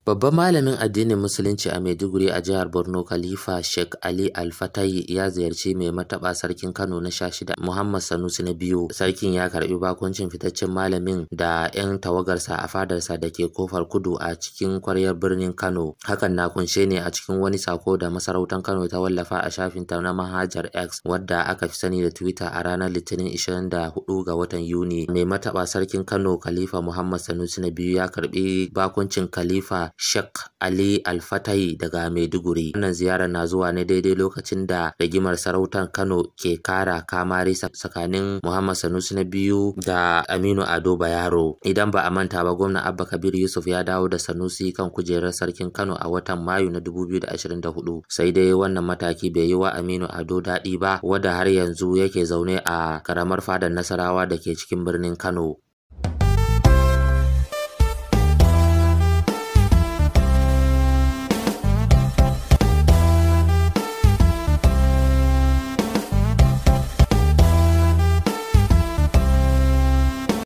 Babban malamin addinin Musulunci a Maiduguri a jihar Borno, Khalifa Sheikh Ali Al-Fatahi, ya ziyarci Mai Martaba Sarkin Kano na 16, Muhammad Sanusi na Biyu. Sarkin ya karbi bakuncin fitaccen malamin da 'yan tawagarsa a fadarsa da ke Kofar Kudu a cikin kwaryar birnin Kano. Hakan na kunshe ne a cikin wani sako da masarautar Kano ta wallafa a shafinta na manhajar X, wadda aka fi sani da Twitter, a ranar Litinin 24 ga watan Yuni. Mai Martaba Sarkin Kano, Khalifa Muhammad Sanusi na Biyu, ya karbi bakuncin Khalifa Sheikh Ali Al-Fatahi daga Maiduguri. Wannan ziyarar na zuwa ne daidai lokacin da rigimar sarautar Kano ke kara kamari tsakanin Muhammad Sanusi na Biyu da Aminu Ado Bayero. Idan ba a manta ba, Gwamna Abba Kabir Yusuf ya dawo da Sanusi kan kujerar sarkin Kano a watan Mayu na 2024. Sai dai wannan mataki bai yi wa Aminu Ado daɗi ba, wadda har yanzu yake zaune a karamar fadar Nasarawa da ke cikin birnin Kano.